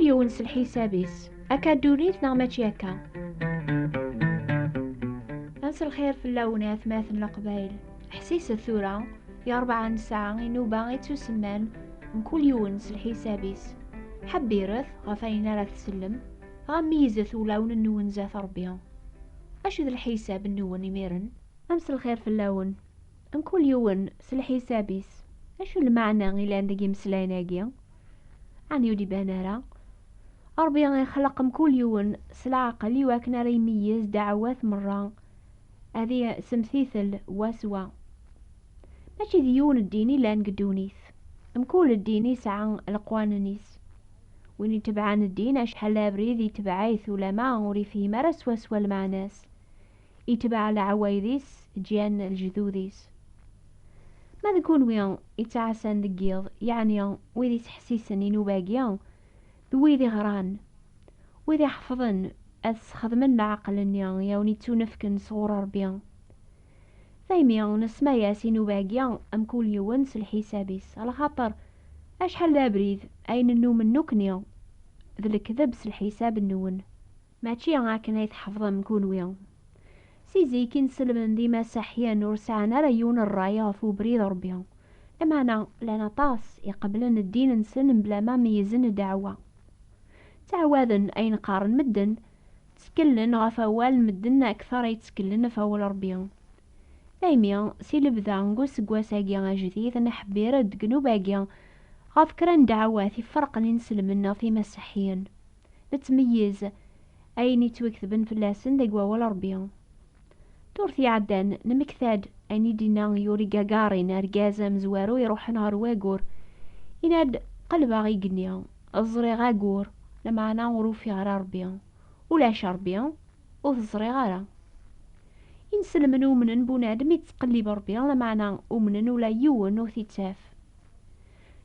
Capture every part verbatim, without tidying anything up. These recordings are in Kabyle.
Yiwen s lḥisab-is. Akka ddunit neɣ mačči akka? Mselxir fell-awen a atmaten Leqbayel. Ḥsiset tura i ṛebɛa n ssaɛa inuba ittusemman, mkul yiwen s lḥisab-is. Ḥebbiret ɣef ayen ara tsellem, dɣa meyyzet ulawen-nwen zdat Ṛebbi. Acu d lḥisab-nwen imiren? Mselxir fell-awen. Mkul yiwen s lḥisab-is. Acu lmeɛna ilan deg imeslayen-agi? Ɛni ur d-iban ara? Ṛebbi ixleq mkul yiwen s leɛqel iwakken ara imeyyez ddeɛwat merra, ad isemtitel wa s wa. Mačči d yiwen ddin i llan deg ddunit. Mkul ddin isɛa leqwanen-is. Win itebɛen ddin, acḥal d abrid itbeɛ-it ulama ur ifhim ara swaswa lmeɛna-s. Itbeɛ leɛwayed-is ǧǧan lejdud-is. Ma d kunwi ittɛassan deg yiḍ, yeɛni wid ittḥessisen i nnuba-agi, d wid iɣran, wid iḥefḍen ad sxedmen leɛqel-nni i awen-ittunefken sɣur Ṛebbi. Daymi nesma-yas i nnuba-agi, mkul yiwen s lḥisab-is, alaxaṭer acḥal d abrid ayen nnumen nekkni d lekdeb s lḥisab-nwen. Mačči akken ay tḥefḍem kunwi. Si zik inselmen d imasaḥyen ur sɛan ara yiwen ṛṛay ɣef ubrid n Ṛebbi. Lameɛna llan aṭas iqeblen ddin-nsen mebla ma meyyzen ddeɛwa. Ttɛawaden ayen qqaren medden, tteklen ɣef awal n medden akteṛ ay tteklen ɣef awal n Ṛebbi. Daymi, si lebda n useggas-agi ajdid, nḥebbir-d deg nnuba-agi ɣef kra n ddeɛwat iferqen inselmen neɣ timasaḥyen. Nettmeyyiz ayen yettwaketben fell-asen deg wawal n Ṛebbi. Ddurt iɛeddan, nemmekta-d ayen i d-yenna Yuri Gagarin, argaz amezwaru iruḥen ɣer wagur. Yenna-d, "Qelbeɣ igenni, ẓriɣ agur, lameɛna ur ufiɣ ara Ṛebbi. Ulac Ṛebbi, ur t-ẓriɣ ara." Inselmen umnen bunadem ittqellib Ṛebbi, lameɛna umnen ula yiwen ur t-ittaf.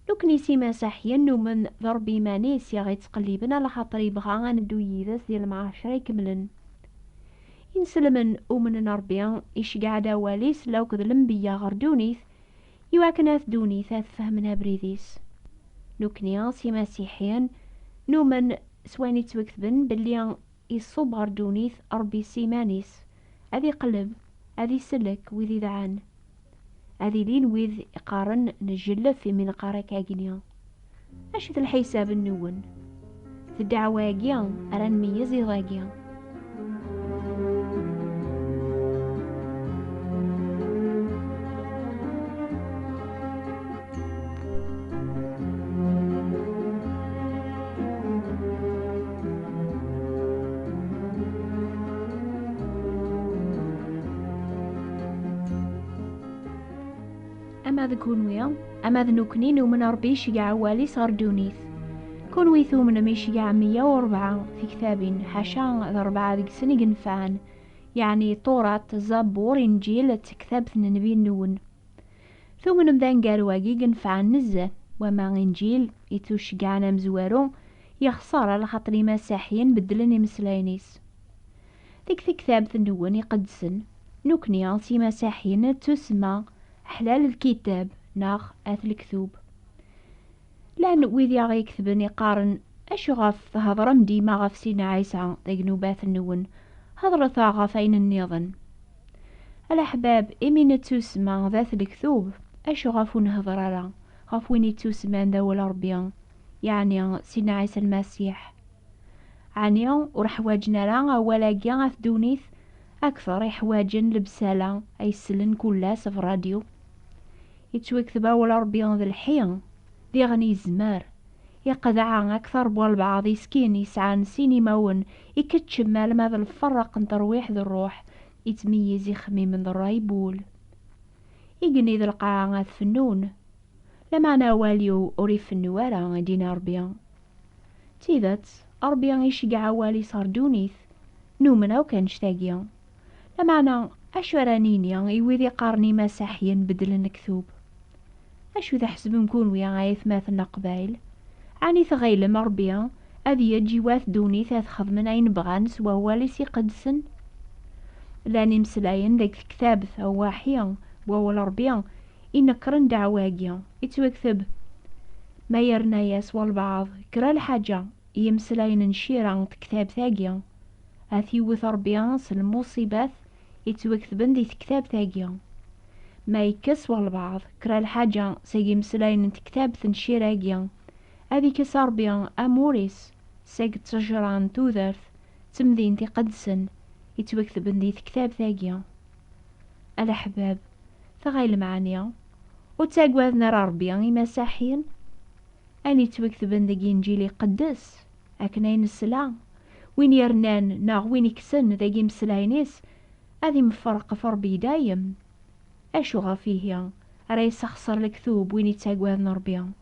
Nekkni s imasaḥyen numen d Ṛebbi iman-is i ɣ-ittqelliben, alaxaṭer ibɣa ad neddu yid-s di lemɛacra ikemlen. Inselmen umnen Ṛebbi, iceggeɛ-d awal-is lakked lenbiya ɣer ddunit, iwakken at ddunit ad fehmen abrid-is. Nekkni s imasiḥyen numen s wayen ittwaketben belli iṣubb ɣer ddunit Ṛebbi s iman-is, ad iqelleb, ad isellek wid idɛan, ad ilin wid iqqaren njellef imi neqqar akkagni. Acu-t lḥisab-nwen? D ddeɛwa-agi ara nmeyyez iḍ-agi. Ama d kunwi, ama d nekkni, numen Ṛebbi iceggeɛ awal-is ɣer ddunit. Kunwi tumnem iceggeɛ meyya u rebɛa tiktabin, ḥaca d rebɛa deg-sen i inefɛen, yeɛni Tuṛat, Zabur, Inǧil d tektabt n Nnbi-nwen. Tumnem d aneggaru-agi i inefɛen nezzeh, wama Inǧil ittuceggɛen amezwaru yexṣer, alaxaṭer imasaḥyen beddlen imeslayen-is. Deg tektabt-nwen iqedsen, nekkni s imasaḥyen nettusemma ḥlal lkitab neɣ at lektub. Llan wid i aɣ-iketben iqqaren, "Acuɣef thedrem dima ɣef Sidna Ɛisa deg nnubat-nwen? Hedret-aɣ ɣef ayen nniḍen." A leḥbab, imi nettusemma d at lektub, acuɣef ur nhedder ara ɣef win ittusemman d awal Ṛebbi, yeɛni Sidna Ɛisa Lmasiḥ? Ɛni ur ḥwaǧen ara awal-agi at ddunit akteṛ i ḥwaǧen lebsala ay sellen kul ass ɣef ṛṛadyu? Yettwakteb awal Ṛebbi d lḥi, diɣen yezmer. Iqeḍɛa akteṛ n walbeɛḍ iskin yesɛan sin imawen, ikeččem alma d lferreq n terwiḥ d ṛṛuḥ, ittmeyyiz ixemmimen d ṛṛay n wul. Igenni d lqaɛa ad fennun, lameɛna awal-iw ur ifennu ara, i d-yenna Ṛebbi. D tidet, Ṛebbi iceggeɛ awal-is ɣer ddunit. Numen akk annect-agi. Lameɛna, acu ara nini i wid iqqaren imasaḥyen beddlen lektub? Acu tḥesbem kunwi, ay atmaten n Leqbayel? Ɛni tɣilem Ṛebbi ad yeǧǧ i wat ddunit ad xedmen ayen bɣan s wawal-is iqedsen? Llan imeslayen deg tektabt Awaḥi n wawal Ṛebbi inekkren ddeɛwa-agi, ittwakteb: "Ma yerna-yas walbeɛḍ kra lḥaǧa, yimeslayen n ccira n tektabt-agi. Ad t-iwet Ṛebbi s lmuṣibat yettwaketben di tektabt-agi. Ma yekkes walbeɛḍ kra lḥaǧa seg yimeslayen n tektabt n ccira-agi, ad ikkes Ṛebbi amur-is seg ttejra n tudert d temdint iqedsen yettwaketben di tektabt-agi. A leḥbab, tɣilem ɛni ur ttagaden ara Ṛebbi imasaḥiyen? Ayen yettwaketben deg Inǧil iqeddes, akken ay nesla, win yernan neɣ win ikksen deg imeslayen-is, ad imferreq ɣef Ṛebbi i dayem. Acu ɣef ihi ara yessexṣer lektub win yettagaden Ṛebbi? D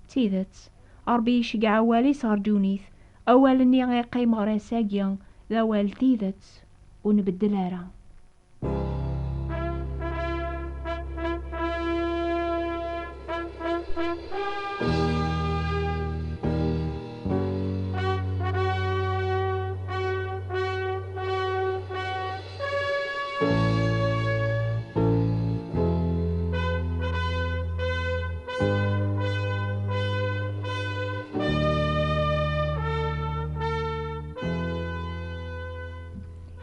tidet, Ṛebbi iceggeɛ awal-is ɣer ddunit, awal-nni iqqim ɣer ass-agi d awal n tidet, ur nbeddel ara.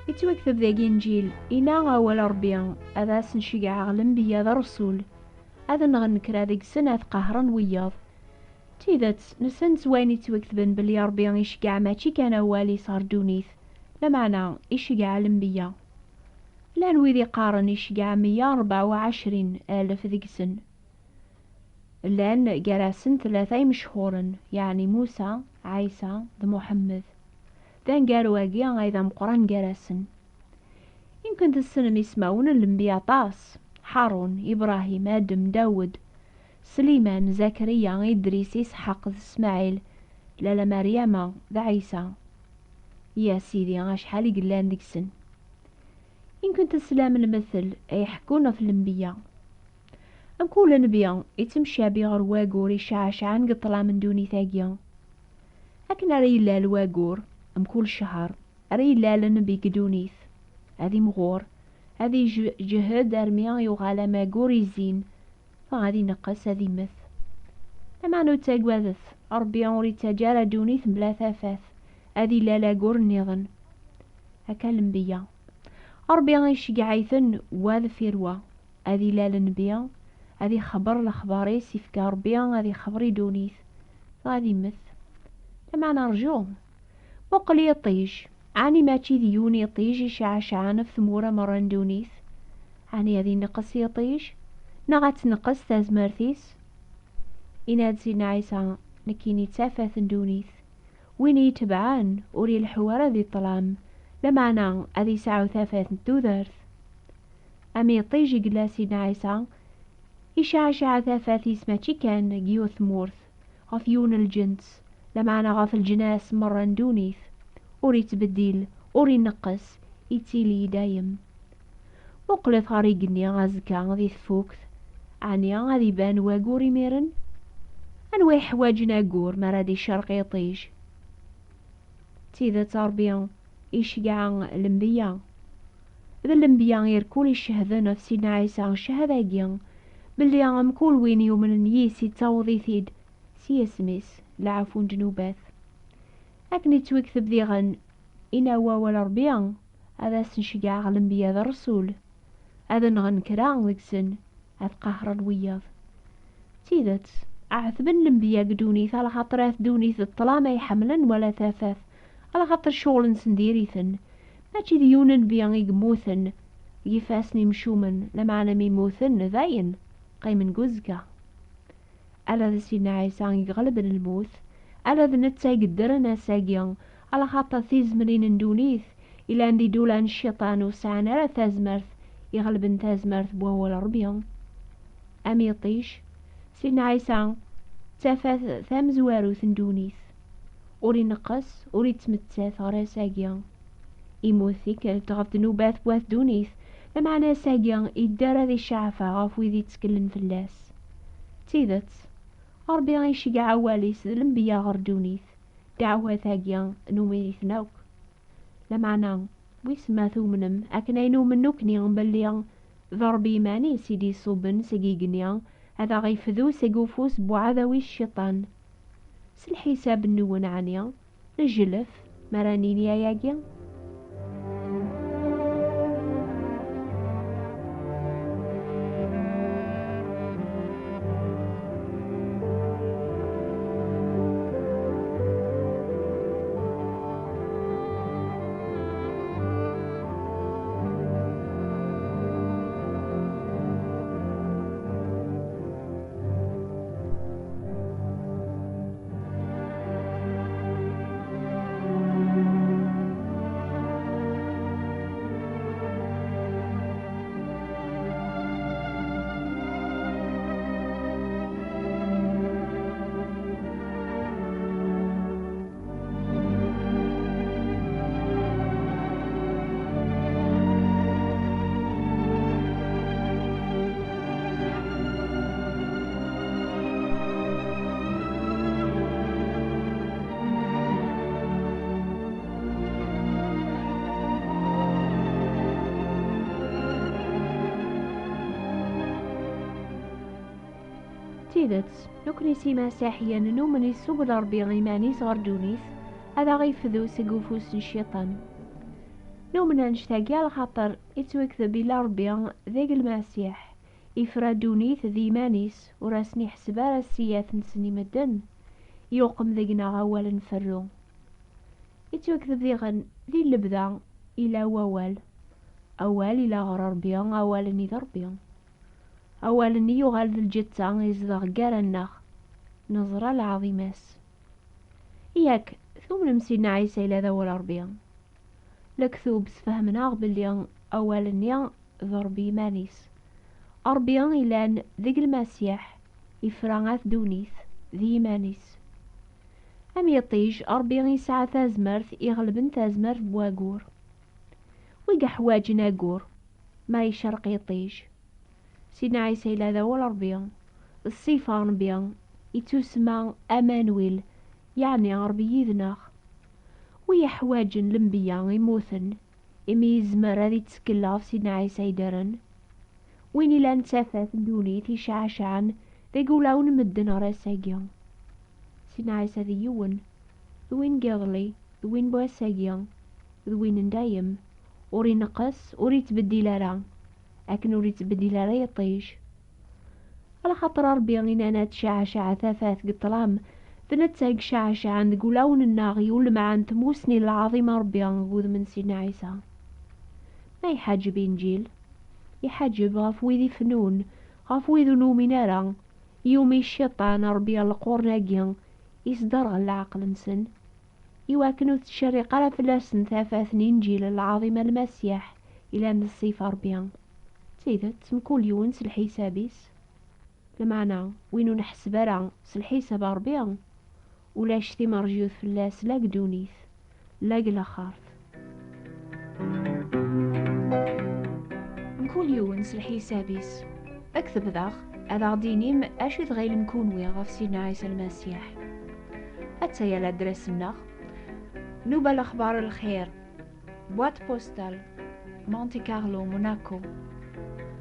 Yettwakteb deg Inǧil, inna awal Ṛebbi, ad asen-ceggɛeɣ lenbiya d ṛṛsul, ad nɣen kra deg-sen ad qehren wiyaḍ. D tidet, nsent s wayen yettwaketben belli Ṛebbi iceggeɛ mačči kan awal-is ɣer ddunit, lameɛna iceggeɛ lenbiya. Llan wid iqqaren iceggeɛ meyya rebɛa u ɛecrin alef deg-sen. Llan gar-asen tlata imecḥuren, yeɛni Musa, Ɛisa d Muḥemmed. D aneggaru-agi ay d ameqqran gar-asen. Yemken tessnem ismawen n lenbiya aṭas: Ḥarun, Ibṛahim, Adem, Dawed, Sliman, Zakariya, Idris, Isḥaq d Smaɛil, lalla Meryama d Ɛisa. Ya Sidi, acḥal i yellan deg-sen! Yemken teslam lmettel ay ḥekkun ɣef lenbiya. Mkul nnbi yettemcabi ɣer wagur iceɛcaɛen deg ṭṭlam n ddunit-agi. Akken ara yellal wagur, mkul ccher, ara yellal nnbi deg ddunit, ad imɣur, ad ijehhed armi yuɣal am wagur izzin, dɣa ad ineqqes, ad immet. Lameɛna ur ttagadet, Ṛebbi ur ittaǧǧa ara ddunit mebla tafat, ad illal agur nniḍen. Akka lenbiya, Ṛebbi iceggeɛ-iten wa deffir wa. Ad ilal nnbi, ad ixebber lexbar-is, ifka Ṛebbi ad ixebber i ddunit, dɣa ad immet. Lameɛna rju, muqel iṭij, ɛni mačči d yiwen iṭij iceɛcaɛen ɣef tmura merra n ddunit? Ɛni ad ineqqes yiṭij, neɣ ad tneqqes tazmert-is? Inna-d Sidna Ɛisa, nekkini d tafat n ddunit. Win i yi-tebɛen ur ileḥḥu ara di ṭṭlam, lameɛna ad yesɛu tafat n tudert. Am iṭij i yella Sidna Ɛisa, iceɛceɛ tafat-is mačči kan deg yiwet tmurt, ɣef yiwen n lǧens, lameɛna ɣef leǧnas merra n ddunit. Ur ittbeddil, ur ineqqes, ittili i dayem. Muqlet ɣer igenni azekka di tfukt, ɛni ad iban wagur imiren? Anwa iḥwaǧen agur mi ara d-icerq iṭij? D tidet Ṛebbi iceggeɛ lenbiya. D lenbiya irkul icehden ɣef Sidna Ɛisa ccahada-agi, belli mkul win yumnen yis ittaweḍ-it-id s yisem-is leɛfu n ddnubat. Akken ittwikteb diɣen, inna wawal Ṛebbi, ad asen-ceggɛeɣ lenbiya d ṛṛsul, ad nɣen kra deg-sen, ad qehren wiyaḍ. D tidet, ɛetben lenbiya deg ddunit, alaxaṭer at ddunit d ṭṭlam ay ḥemmlen wala tafat, alaxaṭer ccɣel-nsen diri-ten. Mačči d yiwen nnbi i yemmuten deg ifassen imcumen, lameɛna mi mmuten, dayen, qqimen deg uzekka. Ala d Sidna Ɛisa i iɣelben lmut, ala d netta i yeddren ass-agi, alaxaṭer tizemrin n ddunit ilan di ddula n cciṭan ur sɛan ara tazmert iɣelben tazmert n wawal Ṛebbi. Am iṭij, Sidna Ɛisa d tafat tamezwarut n ddunit. Ur ineqqes, ur ittmettat ɣer ass-agi. Immut tikkelt ɣef ddnubat n wat ddunit, lameɛna ass-agi idder ad iceɛfeɣ ɣef wid itteklen fell-as. D tidet, Ṛebbi iceggeɛ awal-is d lenbiya ɣer ddunit, ddeɛwat-agi numen-iten akk. Lameɛna, wissen ma tumnem akken ay numen nekkni belli d Ṛebbi iman-is i d-iṣubben seg igenni ad aɣ-ifdu seg ufus n uɛdaw-is Cciṭan. S lḥisab-nwen, ɛni nejlef mi ara nini ayagi? D tidet, nekkni s imasiḥiyen numen isubb Ṛebbi iman-is ɣer ddunit, ad aɣ-ifdu seg ufus n cciṭan. Numen annect-agi, lxaṭer ittwakteb ila Ṛebbi deg Lmasiḥ, ifra ddunit d iman-is, ur asen-iḥseb ara ssiyat-nsen i medden, yuqem deg-neɣ awal n ferru. Ittwakteb diɣen, di lebda ila Wawal. Awal ila ɣer Ṛebbi, awal-nni d Ṛebbi. Awal-nni yuɣal d lǧetta, izdeɣ gar-aneɣ. Neẓra lɛaḍima-s. Yak, tumnem Sidna Ɛisa yella d awal Ṛebbi? Lektub sfehmen-aɣ belli awal-nni d Ṛebbi iman-is. Ṛebbi ilan deg Lmasiḥ, ifra at ddunit d yiman-is. Am yiṭij, Ṛebbi isɛa tazmert iɣelben tazmert n wagur. Wi yeḥwaǧen agur, ma icerreq yiṭij? Sidna Ɛisa yella d awal Ṛebbi, d ṣṣifa n Ṛebbi, ittusemma Amanwil, yeɛni Ṛebbi yid-neɣ. Wi yeḥwaǧen lenbiya immuten, imi yezmer ad ittkel ɣef Sidna Ɛisa yeddren. Win ilan d tafat n ddunit iceɛcaɛen deg ulawen n medden ɣer ass-agi. Sidna Ɛisa d yiwen, d win n yiḍelli, d win n wass-agi, d win n dayem, ur ineqqes, ur ittbeddil ara, akken ur ittbeddil ara yiṭij. Alaxaṭer Ṛebbi inan ad tceɛceɛ tafat deg ṭṭlam, d netta i iceɛcaɛen deg ulawen-nneɣ i ulemɛen n tmusni n lɛaḍima n Ṛebbi deg wudem n Sidna Ɛisa. Ma iḥaǧeb Inǧil? Iḥaǧeb ɣef wid ifennun, ɣef wid ur numin ara, yumi cciṭan Ṛebbi ɣer lqurn-agi, isderɣel leɛqel-nsen, iwakken ur tettcerriq ara fell-asen tafat n Inǧil lɛaḍima n Lmasiḥ, ilan d ṣṣifa Ṛebbi. D tidet, mkul yiwen s lḥisab-is. Lameɛna, win ur neḥseb ara s lḥisab n Ṛebbi, ulac timerjut fell-as la deg ddunit, la deg laxert. Mkul yiwen s lḥisab-is. Ad k-tebdaɣ, ad aɣ-d-inim acu i tɣilem kunwi ɣef Sidna Ɛisa Lmasiḥ. Attaya ladres-nneɣ. Nuba Lexbar Lxir, boîte postale, Monte Carlo, Monaco.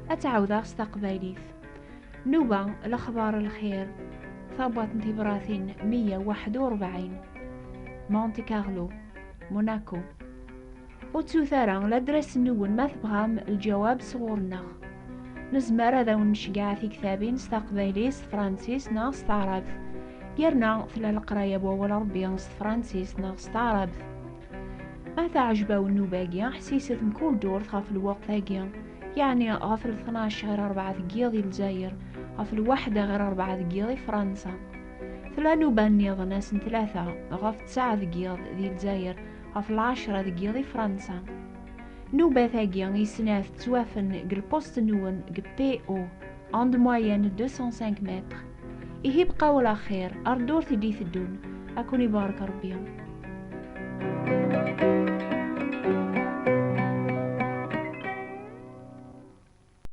Ad tt-ɛawdeɣ s taqbaylit. Nuba Lexbar Lxir, tabwaṭ n tibratin meyya u waḥed u rebɛin, Monte Carlo, Monaco. Ur ttut ara ladres-nwen ma tebɣam lǧawab sɣur-neɣ. Nezmer ad awen-nceggeɛ tiktabin s taqbaylit, s tefransist neɣ s taɛrabt. Yerna tella leqraya n wawal Ṛebbi s tefransist neɣ s taɛrabt. Ma teɛjeb-awen nnuba-agi, ḥsiset mkul ddurt ɣef lweqt-agi, yeɛni ɣef tnac ɣir rebɛa deg yiḍ di Lezzayer, ɣef lwaḥda ɣir rebɛa deg yiḍ di Fransa. Tella nnuba nniḍen ass n tlata ɣef ttesɛa deg yiḍ di Lezzayer, ɣef lɛecṛa deg yiḍ di Fransa. Nnubat-agi i snat ttwafen deg lpost-nwen deg P O, onde moyenne deux cent cinq mètres. Ihi bqaw ɛla xir, ar ddurt i d-iteddun, ad ken-ibarek Ṛebbi.